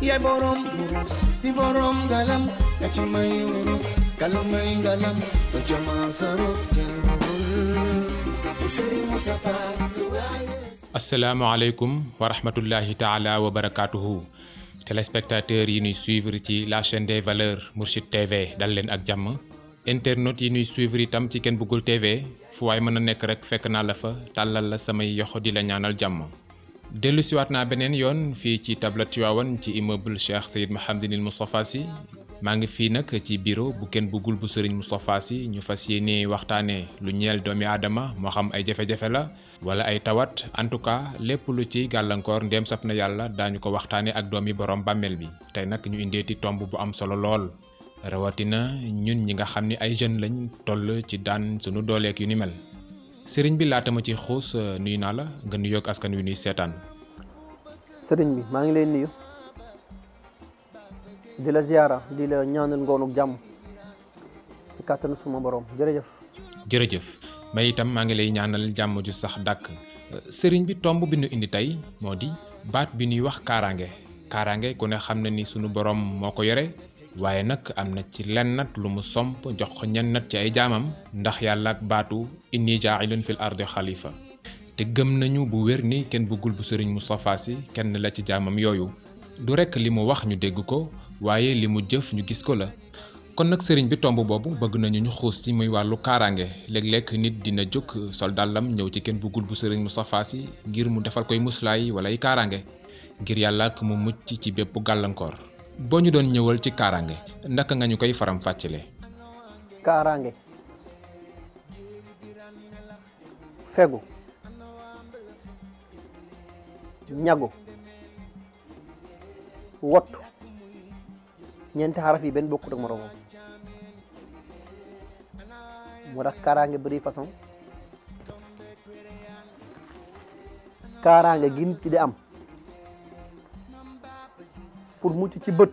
ya borom wurus di borom galam ya ci may wurus galam may galam ya ci ma saruf ken Serigne Moustapha asalaamaaleykum wa rahmatullahi taala wa barakatuhu téléspectateurs yi ñuy suivre ci la chaîne des valeurs Mourchid TV dal leen ak jàmm internautes yi ñuy suivre itam ci Ken Bougoul TV fu waay mën a nekk rek fekk naa la fa tàllal la samay yoxo di la ñaanal jàmm dellu siwaat naa beneen yoon fii ci tabla Tivaouane ci immeuble Cheikh Seyd Mouhamadinil Moustapha Sy maa ngi fii nag ci bureau bu Ken Bougoul bu Serigne Moustapha Sy ñu fas yéene waxtaane lu ñeel doomi aadama moo xam ay jafe-jafe la wala ay tawat en tout cas lépp lu ci gàllankoor ndéem saf na yàlla daañu ko waxtaane ak doomi borom bàmmeel bi tey nag ñu indeeti tomb bu am solo lool rawatina ñun ñi nga xam ni ay jeunes lañ toll ci daan sunu dooleek yu ni mel sëriñ bi laata ma ci xuus nuyu naa la nga nuyoog askan wi nuy seetaan. sëriñ bi maa ngi lay nuyu di la ziara di la ñaanal ngoonu jàmm ci kàttanu suma borom jërëjëf. jërëjëf may itam maa ngi lay ñaanal jàmm ju sax dàkk sëriñ bi tomb bi nu indi tey moo di baat bi ñuy wax kaaraange ku ne xam na ni sunu borom moo ko yore waaye nag am na ci lennat lu mu somp jox ko ñennat ci ay jaamam ndax yàlla ak baatu inni jaa'ilun fil ardi xalifa te gëm nañu bu wér ni Ken Bougoul bu Serigne Moustapha Sy kenn la ci jaamam yooyu du rekk li mu wax ñu dégg ko waaye li mu jëf ñu gis ko la kon nag sëriñ bi tomb boobu bëgg nañu ñu xuus ci muy wàllu kaaraange léeg-léeg nit dina jóg sol dàllam ñëw ci Ken Bougoul bu Serigne Moustapha Sy ngir mu defal koy muslaay wala ay kaaraange ngir yàlla ak mu mucc ci bépp gàllankoor boo ñu doon ñëwal ci kaaraange ndaka nga ñu koy faram fàccale. kaaraange fegu ñagu wottu ñeenti xaraf yi benn bokkut ak moroomam moo tax kaaraange bëri façon kaaraange gi nit ci di am pour mucc ci bët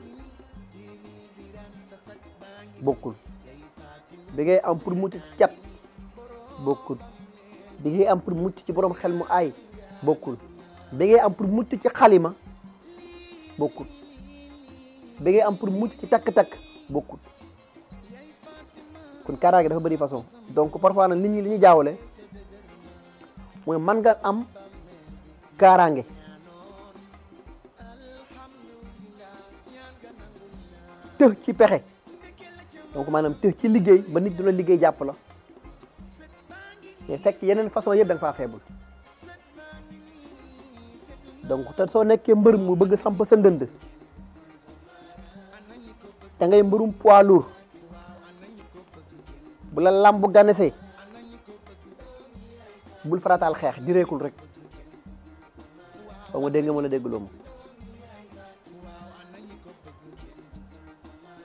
bokkul bi ngay am pour mucc ci cat bokkul bi ngay am pour mucc ci borom xel mu aay bokkul bi ngay am pour mucc ci xalima bokkul bi ngay am pour mucc ci takk-takk bokkul kon kaaraange dafa bëri façon donc parfois nag nit ñi li ñu jaawale mooy man nga am kaaraange tëx ci pexe donc maanaam tëx ci liggéey ba nit du la liggéey jàpp la mais fekk yeneen façon yëpp da nga faa faible donc te soo nekkee mbër mu bëgg samp sa ndënd te ngay mbërum poids lourd bu la làmb ganese bul farataal xeex direekul rek ba ma dégg nga mën a dégg loolu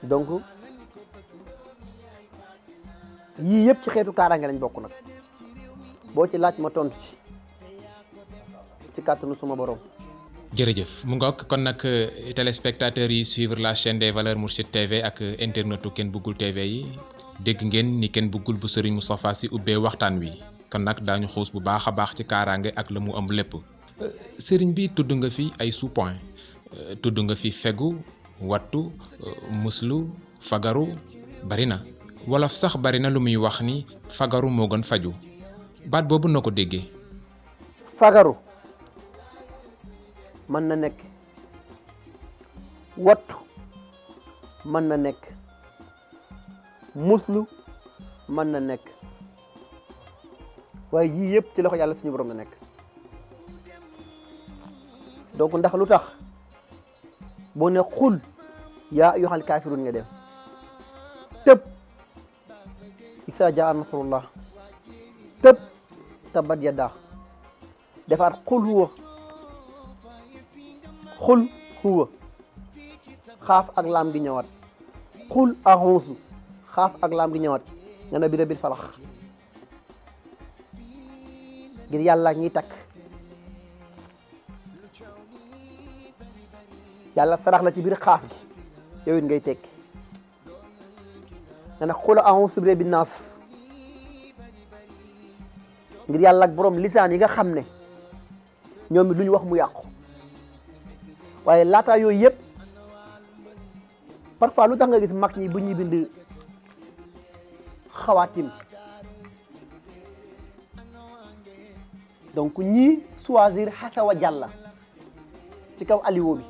donc yii yëpp ci xeetu kaaraange lañ bokk nag boo ci laaj ma tontu ci kàttanu suma borom. jërëjëf mu ngoog kon nag téléspectateurs yi suivre la chaîne des valeurs Mourchid TV ak internetu Ken Bougoul TV yi dégg ngeen ni Ken Bougoul bu Serigne Moustapha Sy ubbee waxtaan wi kon nag daañu xuus bu baax a baax ci kaaraange ak la mu ëmb lépp sëriñ bi tudd nga fi ay sous-point tudd nga fi fegu wattu muslu fagaru bari na wolof sax bari na lu muy wax ni fagaru moo gën faju baat boobu noo ko déggee. fagaru mën na nekk wattu mën na nekk muslu mën na nekk waaye yii yëpp ci loxo yàlla suñu borom la nekk donc ndax lu tax boo ne xul yaa ayyuhal kaafiruun nga dem tëb isaa jaa nasrullah tëb tabbat yadaa defaat xul huwa xaaf ak laam gi ñëwaat xul axuusu xaaf ak laam gi ñëwaat nga ne bi rabbil falax ngir yàlla ñiy takk yàlla sarax la ci biir xaaf gi yow it ngay tekki nga ne xul axuusu bi rabbin naas ngir yàlla ak borom lisaan yi nga xam ne ñoom it lu ñu wax mu yàqu waaye laataa yooyu yëpp parfois lu tax nga gis mag ñi bu ñuy bind xawaatim donc ñii choisir xasawa jàlla ci kaw aliwo bi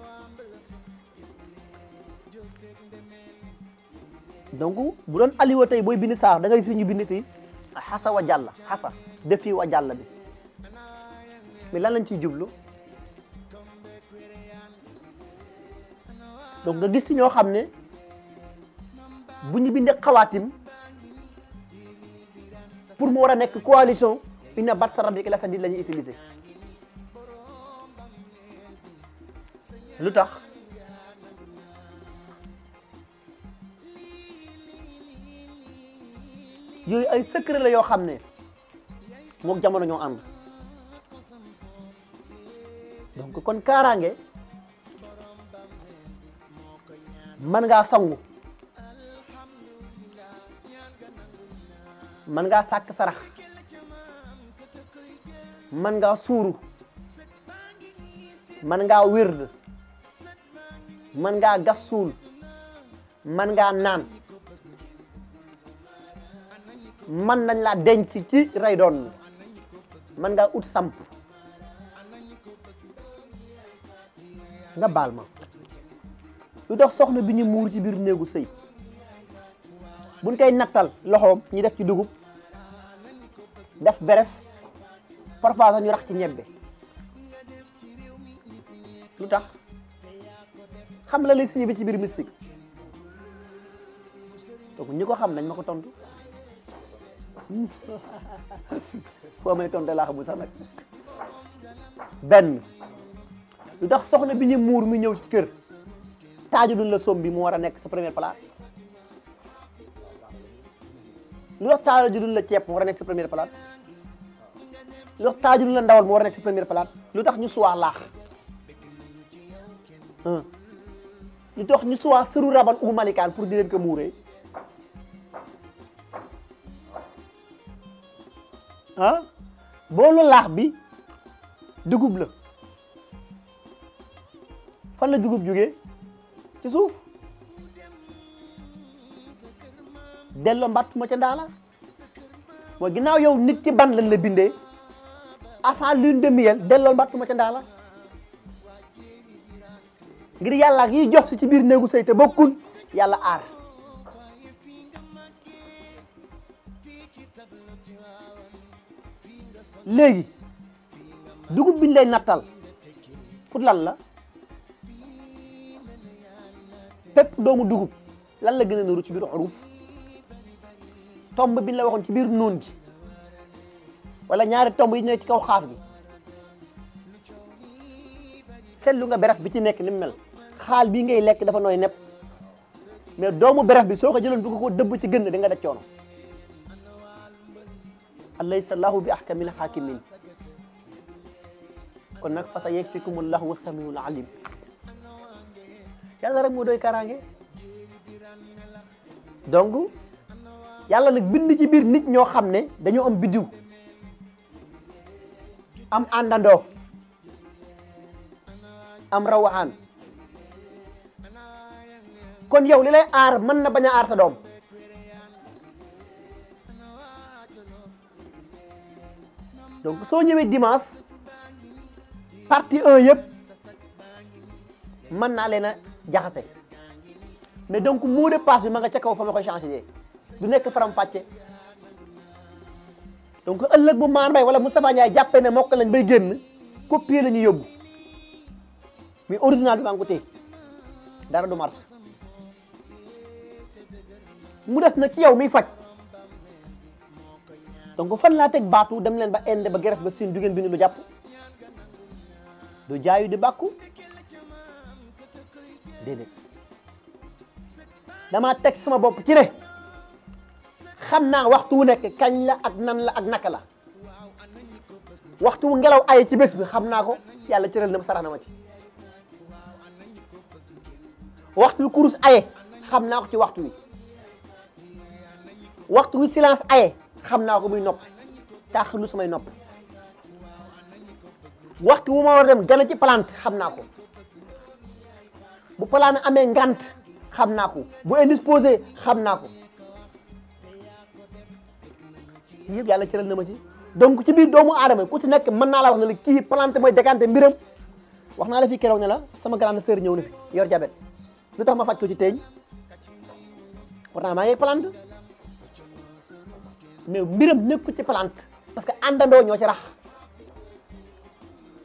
donc bu doon aliwo tey booy bind saar da ngay gis fi ñu bind fii xasawa jàlla xasa def fii wa jàlla bi mais lan lañ ciy jublu donc nga gis ci ñoo xam ne bu ñu bindee xawaatim pour mu war a nekk coalition inna batsa rabbika la sadid la ñuy utiliser lu tax yooyu ay secret la yoo xam ne mook jamono ñoo ànd donc kon kaaraange mën ngaa sangu mën ngaa sàkk sarax mën ngaa suuru mën ngaa wérd mën ngaa gas suul mën ngaa naan mën nañ laa denc ci ray doon mën ngaa ut samp nga baal ma lu tax soxna bi ñu muur ci biir néegu sëy buñ koy nattal loxoom ñu def ci dugub def beref parfois sax ñu rax ci ñebbe lu tax xam la lay signé bi ci biir mystique donc ñi ko xam nañ ma ko tontu foo may tontu laa xamul sax nag benn lu tax soxna bi ñu muur mi ñëw ci kër taaju duñ la som bi mu war a nekk sa première place lu tax taaju duñ la ceeb mu war a nekk sa première place lu tax taaju duñ la ndawal mu war a nekk sa première place lu tax ñu suwaa laax lu tax ñu suwaa sëru rabal u malikaan pour di leen ko muuree boolu laax bi dugub la fan la dugub jógee ci suuf delloo mbattu ma ca ndaala mooy ginnaaw yow nit ci ban lañ la bindee avant lune de miel delloo mbattu ma ca ndaala ngir yàlla ak yiy jox si ci biir néegu sëy te bokkul yàlla aar léegi dugub biñ lay nattal pour lan la pépp doomu dugub lan la gën a naru ci biir xuruf tomb biñ la waxoon ci biir noon gi wala ñaari tomb yi ñëw ci kaw xaaf gi seetlu nga beref bi ci nekk ni mu mel xaal bii ngay lekk dafa nooy nepp mais doomu beref bi soo ko jëloon du ko dëbb ci gën di nga def coono alaysa lahu bi ahkamil hakimin kon nag fa sa yakfikumullahu wa samiul alim yàlla rek moo doy kaaraange donc yàlla nag bind ci biir nit ñoo xam ne dañoo am biddiw am àndandoo am rawaan kon yow li lay aar mën na bañ a aar sa doom donc soo ñëwee dimanche partie 1 yëpp mën naa leen a jaxase mais donc mot de passe bi ma nga ca kaw fa ma koy changé du nekk faram fàcce donc ëllëg bu maan bay wala Moustapha Ndiaye jàppee ne mokk lañ bay génn copier la ñuy yóbbu mais original bi maa ngi ko téye dara du mars mu des na ci yow miy faj donc fan laa teg baatu dem leen ba Inde ba Grèce ba Siin du ngeen bind lu jàpp du jaayu di bàkku déedéet damaa teg sama bopp ci ne xam naa waxtu wu nekk kañ la ak nan la ak naka la waxtu wu ngelaw ay ci bés bi xam naa ko yàlla cëral na ma sarax na ma ci waxtu wi kurus aye xam naa ko ci waxtu wi waxtu wi silence aye xam naa ko muy nopp taaxir lu samay nopp waxtu wu ma war dem gana ci plante xam naa ko bu plante amee ngant xam naa ko bu indisposé xam naa ko yëpp yàlla cëral na ma ci. donc ci biir doomu aadama ku ci nekk mën naa la wax ne la kii plante mooy décanté mbiram wax naa la fi keroog ne la sama grande sœur ñëw na fi yor jabet lu tax ma faj ko ci teeñ pourtant maa ngi plante mais mbiram nekku ci plante parce que àndandoo ñoo ci rax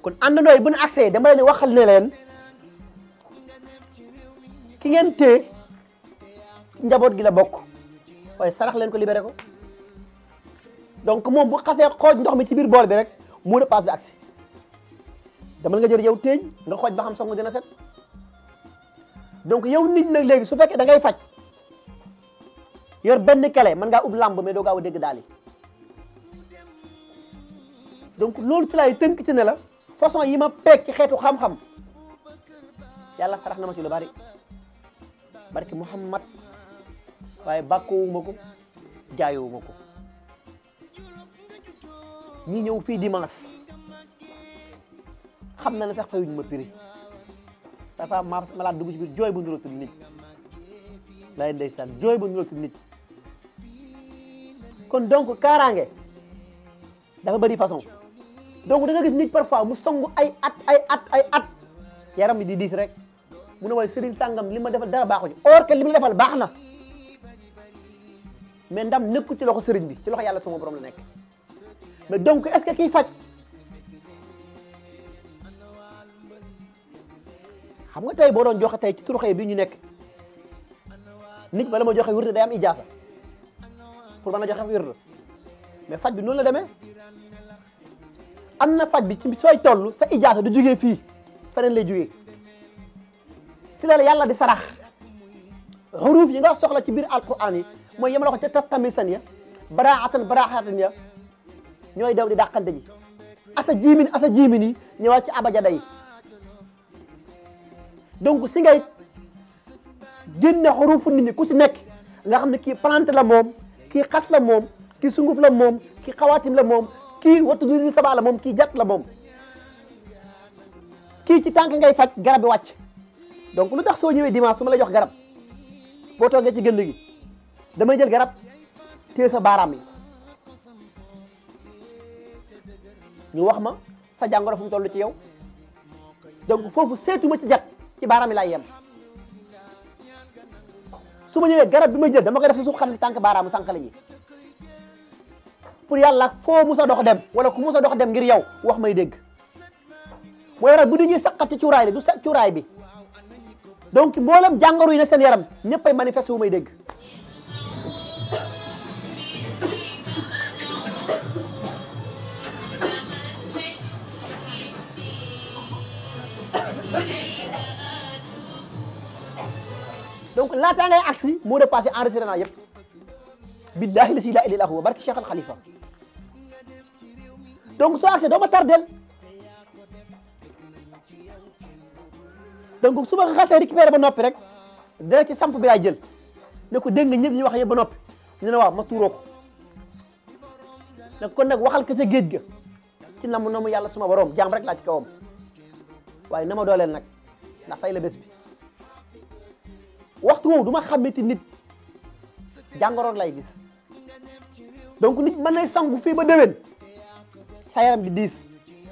kon àndandoo yi bu ñu accès dama leen waxal ne leen ki ngeen téye njaboot gi la bokk waaye sarax leen ko libéré ko donc moom bu xasee xooj ndox mi ci biir bool bi rek mu repasse bi agsi dama nga jël yow téeñ nga xooj ba xam song dina set donc yow nit nag léegi su fekkee da ngay faj yor benn kele mën ngaa ub làmb mais doo gaaw a dégg daal yi donc loolu ci laay tënk ci ne la façon yi ma peeg ci xeetu xam-xam yàlla sarax na ma ci lu bari barki Muhammad waaye bàkkoowuma ko jaayoowuma ko ñi ñëw fii dimanche xam na ne sax fayuñu ma prix dafa ma laa dugg ci biir jooy bu nurootul nit lay ndeysaan jooy bu nurootul nit kon donc kaaraange dafa bëri façon donc da nga gis nit parfois mu songu ay at yaram bi di diis rek mu ne waaye sëriñ sàngam li ma defal dara baaxu ci or que li ma defal baax na mais ndam nekku ci loxo sëriñ bi ci loxo yàlla sama borom la nekk mais donc est-ce que kiy faj xam nga tey boo doon joxe tey ci turuxee bi ñu nekk nit bala ma joxe wirde day am ijaasa pour mën a joxe wirde mais faj bi noonu la demee am na faj bi ci sooy toll sa ijaasa du jógee fii feneen lay jógee si la yàlla di sarax xuruuf yi nga soxla ci biir alquran yi mooy yema la ko ca tastamisan ya baraatan ya ñooy daw di dàqante ji asa jiimin yi ñëwaat ci abajada yi donc si ngay génne xuruufu nit ñi ku ci nekk nga xam ne kii plante la moom kii xas la moom kii sunguf la moom kii xawaatim la moom kii wattu du sabaa la moom kii jat la moom kii ci tànk ngay faj garab bi wàcc donc lu tax soo ñëwee dimanche su ma la jox garab boo toogee ci gënd gi damay jël garab téye sa baaraam yi ñu wax ma sa jàngoro fu mu toll ci yow donc foofu seetuma ci jat ci baaraam yi laay yem su ma ñëwee garab bi may jël dama koy def si suuf xanaa ci tànk baaraamu sànqale ñi pour yàlla foo musa dox dem wala ku musa dox dem ngir yow wax may dégg mooy waral bu di ñuy saqat ci cuuraay li du sa cuuraay bi donc mboolem jàngoro yi ne seen yaram ñëppay manifesté wu may dégg donc laataa ngay agsi moo de passé enregistré naa yëpp billahi la si la ilaha huwa barki Cheikh Al Khalifa donc soo agsee doo ma tardel donc su ma xasee récupéré ba noppi rek dina ci samp bi laay jël ne ko dégg nga ñëpp ñu wax yëpp ba noppi ñu ne waaw ma tuuroo ko nag kon nag waxal ko ca géej ga ci namu yàlla suma borom jaam rek laa ci kawam waaye na ma dooleel nag ndax tey la bés bi waxtu woowu du ma xamante nit jàngoroon lay gis donc nit mën nay sangu fii ba déwén sa yaram di diis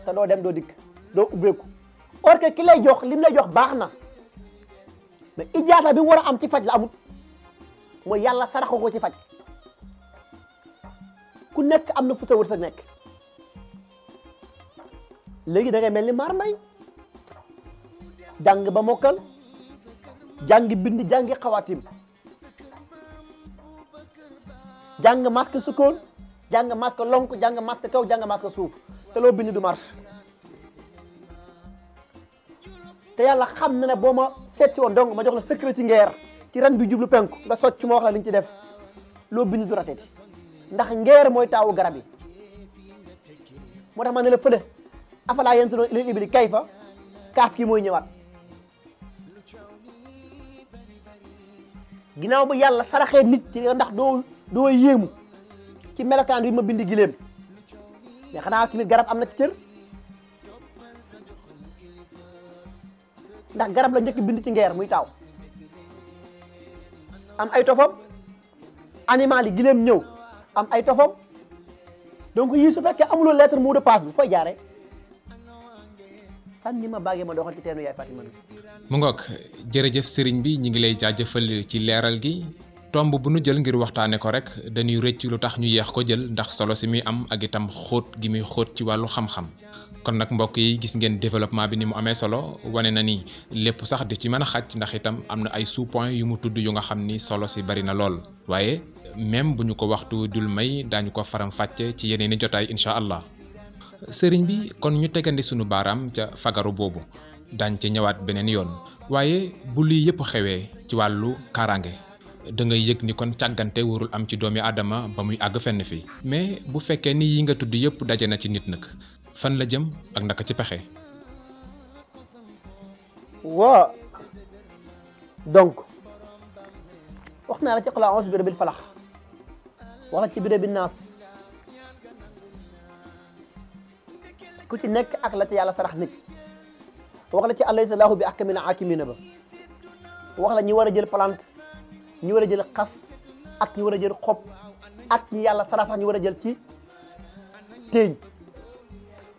te doo dem doo dikk doo ubbeeku or que ki lay jox lim lay jox baax na mais ijaata bi mu war a am ci faj la amut mooy yàlla saraxo ko ci faj ku nekk am na fu sa wërsëg nekk léegi da ngay mel ni maar mbay jàng ba mokkal jàng bind jàngi xawaatim jàng masque sukkoon jàng masque lonk jàng masque kaw jàng masque suuf te loo bind du marche te yàlla xam na ne boo ma seeti woon donc ma jox la secret ci ngeer ci ren bi jublu penku nga socc ma wax la li ñu ci def loo bind du rateti ndax ngeer mooy taawu garab yi moo tax ma ne la fële afalaa yanzuruna ilal ibili kayfa kaaf ki mooy ñëwaat ginnaaw ba yàlla saraxee nit ci ndax doo yéemu ci melokaan bi ma bind gileem mais xanaa tamit garab am na ci cër ndax garab la njëkk bind ci ngeer muy taaw am ay tofam animal yi gileem ñëw am ay tofam donc yii su fekkee amuloo lettre mot de passe bi fooy jaaree sànni ma baagee ma doxal ci teenu yaay Fatima mu ngoog jërëjëf sëriñ bi ñi ngi lay jaajëfal ci leeral gi tomb bu nu jël ngir waxtaane ko rek dañuy rëcc lu tax ñu yeex ko jël ndax solo si muy am ak itam xóot gi muy xóot ci wàllu xam-xam kon nag mbokk yi gis ngeen développement bi ni mu amee solo wane na ni lépp sax di ci mën a xaj ndax itam am na ay sous-point yu mu tudd yu nga xam ni solo si bari na lool waaye même bu ñu ko waxtu dul may daañu ko faram fàcce ci yeneen i jotaay incha allah sëriñ bi kon ñu tegandi sunu baaraam ca fagaru boobu daañ ci ñëwaat beneen yoon waaye bu lii yëpp xewee ci wàllu kaaraange da ngay yëg ni kon càggante warul am ci doomi aadama ba muy àgg fenn fii mais bu fekkee ni yi nga tudd yëpp daje na ci nit nag fan la jëm ak naka ci pexe. waaw donc wax naa la ci qul a'uuzu bi rabbil falaq wax la ci bi rabbin naas ku ci nekk ak la ci yàlla sarax nit wax la ci alaysa laahu bi ahkamil haakimiina ba wax la ñi war a jël plante ñi war a jël xas ak ñi war a jël xob ak ñi yàlla sarax ñi war a jël ci téeñ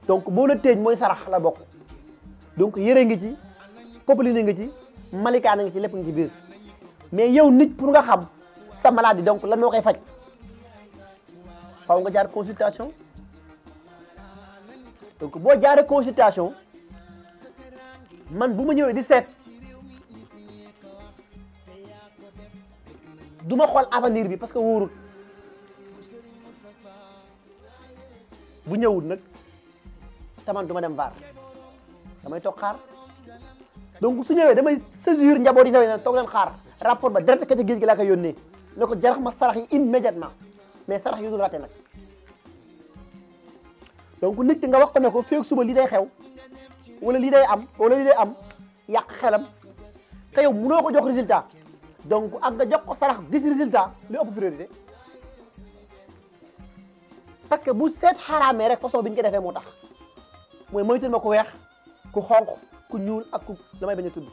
donc boo la téeñ mooy sarax la bokk donc yëre ngi ci popeline nga ci malikaana nga ci lépp nga ci biir mais yow nit pour nga xam sa maladie donc lan moo koy faj faaw nga jaar consultation donc boo jaaree consultation man bu ma ñëwee di seet du ma xool avenir bi parce que wóorul bu ñëwul nag taman du ma dem vaar damay toog xaar donc su ñëwee damay saisir njaboot yi ne toog leen xaar rapport ba direct ka ca géej gi laa koy yónnee ne ko jarax ma sarax yi immédiatement mais sarax yu dul raté nag donc nit ki nga wax ko ne ko feeg suba lii day xew wala lii day am wala lii day am yàq xelam te yow mënoo ko jox résultat donc ak nga jox ko sarax gis résultat li ëpp priorité parce que bu seet xaraamee rek façon bi ñu ko defee moo tax mooy moytul ma ku weex ku xonq ku ñuul ak ku damay bañ a tudd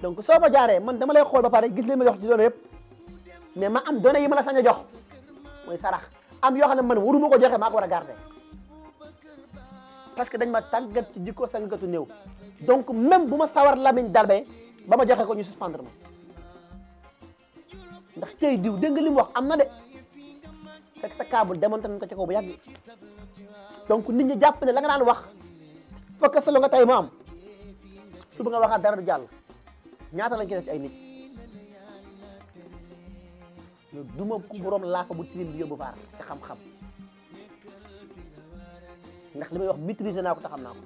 donc soo fa jaaree man dama lay xool ba pare gis li ma jox ci données yëpp mais ma am données yi ma la sañ a jox mooy sarax am yoo xam ne man waruma ko joxe maa ko war a garder parce que dañ ma tàggat ci jikko sangatu néew donc même bu ma sawar lamiñ dalbee ba ma joxe ko ñu suspendre ma ndax tey diw dégg nga li mu wax am na de fekk sa câble démonté nañ ko ci kaw bu yàgg donc nit ñi jàpp ne la nga daan wax fekk sa lo nga tey mu am suba nga waxaat dara du jàll ñaata lañ koy def ci ay nit du ma ku borom laa ko bu tilim bi yóbbu faar ci xam-xam ndax li may wax maîtriser naa ko te xam naa ko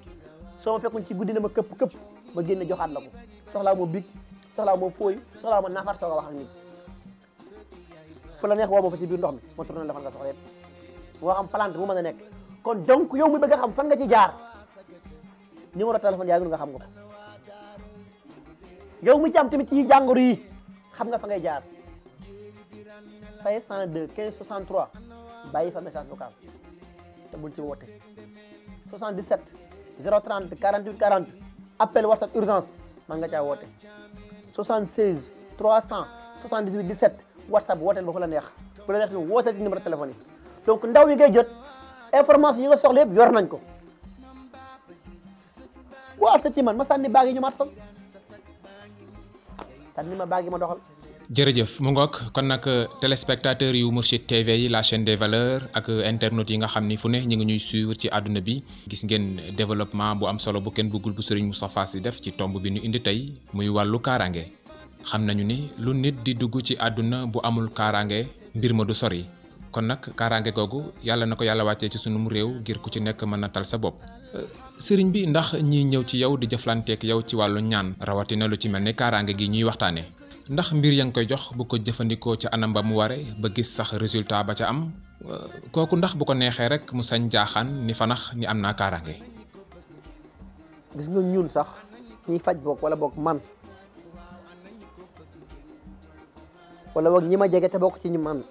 soo ma fekkoon ci guddi na ma këpp ma génne joxaat la ko soxlaa ma big soxlaa ma fooy soxlaa ma nafar soog a wax ak nit fu la neex woo ma fa ci biir ndox mi ma tourné la fan nga soxla yëpp moo xam plante bu mën a nekk kon donc yow mi bëgg a xam fan nga ci jaar numéro téléphone yaa ngi nga xam nga ko yow mi ci am tamit ci jàngoro yi xam nga fa ngay jaar 502 15 63 bàyyi fa message vocal te bul ci woote 77 030 48 40 appel WhatsApp urgence man nga caa woote 76 300 78 17 WhatsApp wooteel ba fu la neex bu la neex ñu woote ci numéro téléphone yi donc ndaw yi ngay jot information yi nga soxla yëpp yor nañ ko boo alta ci man ma sànni baag yi ñu marsal sànni ma baag yi ma doxal. jërëjëf mu ngoog kon nag téléspectateurs yu Mourchid TV yi la chaîne des valeurs ak internautes yi nga xam ni fu ne ñu ngi ñuy suivre ci àdduna bi gis ngeen développement bu am solo bu kenn bëggul bu Serigne Moustapha Sy def ci tomb bi ñu indi tey muy wàllu kaaraange xam nañu ni lu nit di dugg ci àdduna bu amul kaaraange mbir ma du sori kon nag kaaraange googu yàlla na ko yàlla wàccee ci sunum réew ngir ku ci nekk mën na tal sa bopp. Serigne bi ndax ñiy ñëw ci yow di jëflanteek yow ci wàllu ñaan rawatina lu ci mel ni kaaraange gi ñuy waxtaanee. ndax mbir ya nga koy jox bu ko jëfandikoo ca anam ba mu ware ba gis sax résultat ba ca am kooku ndax bu ko neexee rek mu sañ jaaxaan ni fanax ni am naa kaaraange. gis nga ñun sax ñiy faj boog wala boog man wala boog ñi ma jege te bokk ci ñu man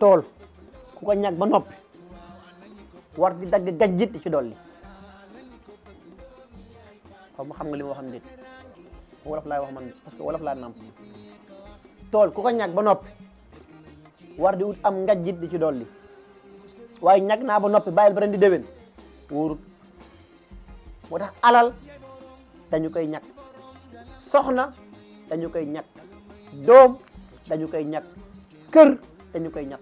tool ku ko ñàkk ba noppi war di dagg gajjit ci dolli xaw ma xam nga li ma waxam nit wolof laay wax man parce que wolof laa namp tool ku ko ñag ba noppi war di ut am ngajjit di ci dolli waaye ñag naa ba noppi bàyyil ba ren di déwén wóorut moo tax alal dañu koy ñag soxna dañu koy ñag doom dañu koy ñag kër dañu koy ñag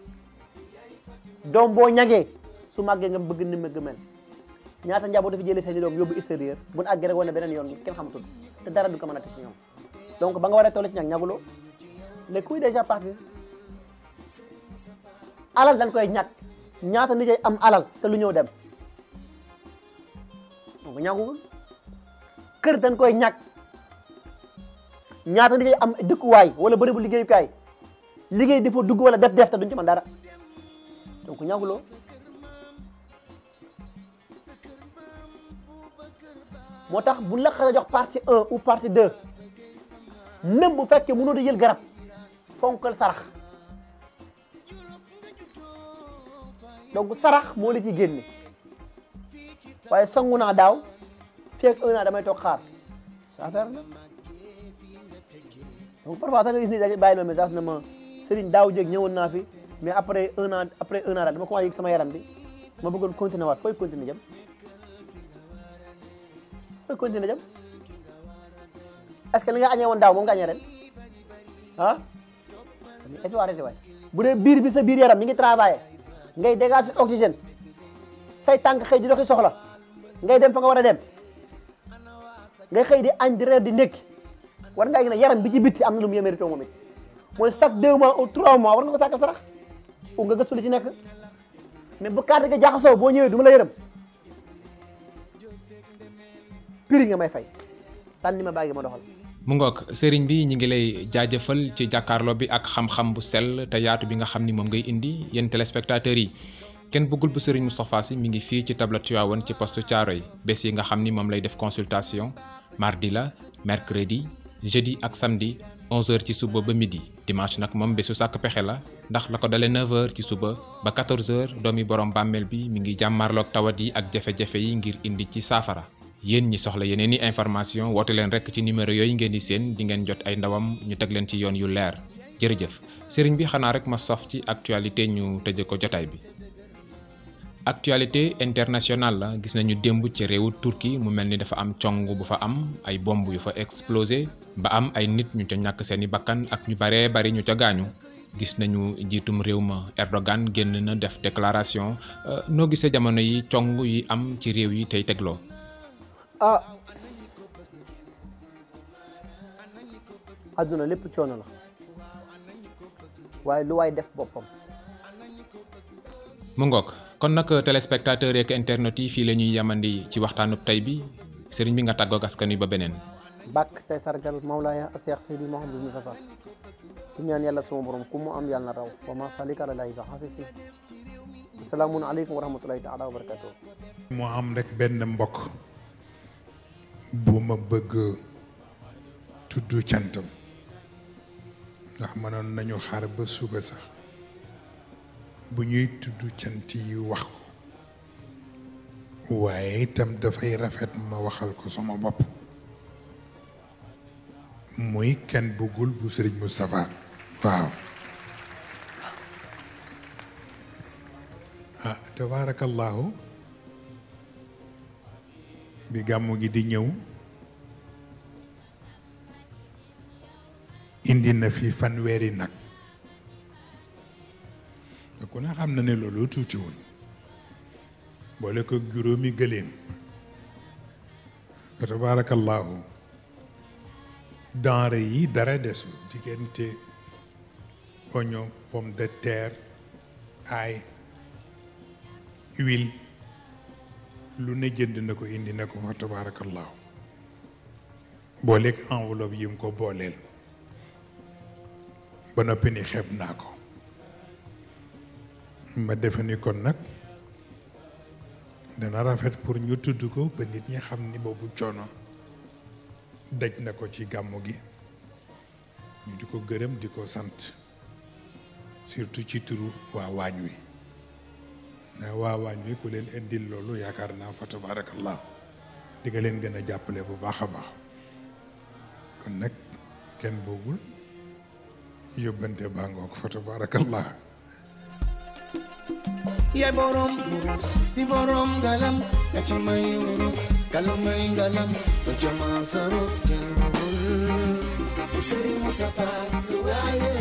doom boo ñagee su màggee nga bëgg ni mëgg mel ñaata njaboot dafa jëlee seen i doom yóbbu extérieur bu nu àggee rek wane beneen yoon kenn xamatul te dara du ko mën a teg ci ñoom donc ba nga waree toll ci ñag ñaguloo les couilles déjà parti alal dañ koy ñag ñaata nit am alal te lu ñëw dem donc ñagul kër dañ koy ñag ñaata nit am dëkkuwaay wala bërëbu liggéeyukaay liggéey di fa dugg wala def te duñ ci mën dara donc ñaguloo moo tax bu la xasee jox partie 1 ou partie 2 même bu fekkee mënoo di jël garab fonkal sarax donc sarax moo la ci génne waaye songu naa daaw feeg 1 an damay toog xaar sa affaire la donc parfois sax nga gis ni da bàyyi ma message na ma Serigne daaw jéeg ñëwoon naa fi mais après 1 an daal dama commencé yëg sama yaram bi ma bëggoon continuer waat fooy continuer jëm continuer jëm est-ce que li nga añee woon daaw moom nga añee ren ah et arrêté waay bu dee biir bi sa biir yaram mi ngi travaillé ngay dégager oxygène say tànk xëy di doxi soxla ngay dem fa nga war a dem ngay xëy di añ di reer di ndékki war ngaa gis ne yaram bi ci bitti am na lu mu mérité moom it mooy chaque 2 mois ou 3 mois war nga ko sàkkal sarax ou nga gëstu li ci nekk mais bu carte ga jaxasoo boo ñëwee du ma la yërëm prix nga may fay sànni ma baagi ma doxal. mu ngoog sëriñ bi ñi ngi lay jaajëfal ci jàkkaarloo bi ak xam-xam bu sell te yaatu bi nga xam ni moom ngay indi yéen téléspectateurs yi kenn bëggul bu sëriñ Moustapha Sy mi ngi fii ci table Tivaouane ci poste Thiaroye bés yi nga xam ni moom lay def consultation mardi la mercredi jeudi ak samedi 11h ci suba ba midi dimanche nag moom bésu sàkk pexe la ndax la ko dalee 9h ci suba ba 14h doomi borom bàmmeel bi mi ngi jàmmarloog tawat yi ak jafe-jafe yi ngir indi ci saafara. yéen ñi soxla yeneen i information woote leen rek ci numéro yooyu ngeen di seen di ngeen jot ay ndawam ñu teg leen ci yoon yu leer jërëjëf sëriñ bi xanaa rek ma sof ci actualité ñu tëje ko jotaay bi. actualité internationale la gis nañu démb ci réewu Turquie mu mel ni dafa am cong bu fa am ay bomb yu fa explosé ba am ay nit ñu ca ñàkk seeni bakkan ak ñu baree bari ñu ca gaañu gis nañu njiitum réew ma Erdogan génn na def déclaration noo gisee jamono yi cong yi am ci réew yi tey tegloo. adduna lépp coono la waaye lu waay def boppam. mu ngoog kon nag téléspectateurs yeeg internet yi fii la ñuy yamandi ci waxtaanub tey bi sëriñ bi nga tàggoog askan wi ba beneen. bàkk tey sargal Mawlaaya Cheikh Seydi Mouhamadou Moustapha di ñaan yàlla sama borom ku mu am yàlla na raw wa ma salika ala lahi ba xasisi asalaamun aleykum wa rahmatullahi taala wa barakatuh. mu am rek benn mbokk bu ma bëgg tudd cantam ndax mënoon nañu xaar ba suba sax bu ñuy tudd cant yi wax ko waaye itam dafay rafet ma waxal ko sama bopp muy kenn bëggul bu Sëriñ Moustapha waaw tabarakallahu bi gàmmu gi di ñëw indi na fi fanweeri nag te ku ne xam na ne loolu tuutiwul boole ko juróomi gëléem tabarakallahu denrée yi dara desul diggante oignon pomme de terre ail huile lu ne jënd na ko indi na ko fa tabarakallahu booleeg enveloppe yi mu ko booleel ba noppi ni xeeb naa ko ma defe ni kon nag dana rafet pour ñu tudd ko ba nit ñi xam ni boobu coono daj na ko ci gàmmu gi ñu di ko gërëm di ko sant surtout ci turu waa waañ wi ndax waa waañ wi ku leen indil loolu yaakaar naa fa tabarakallah di nga leen gën a jàppale bu baax a baax kon nag kenn boogul yóbbante baa ngoog fa tabarakallah yaay borom wurus di borom ngalam nga ci may wurus kalmay ngalam nga ci ma sarus kenn bugul Sëriñ Mustafa su waaye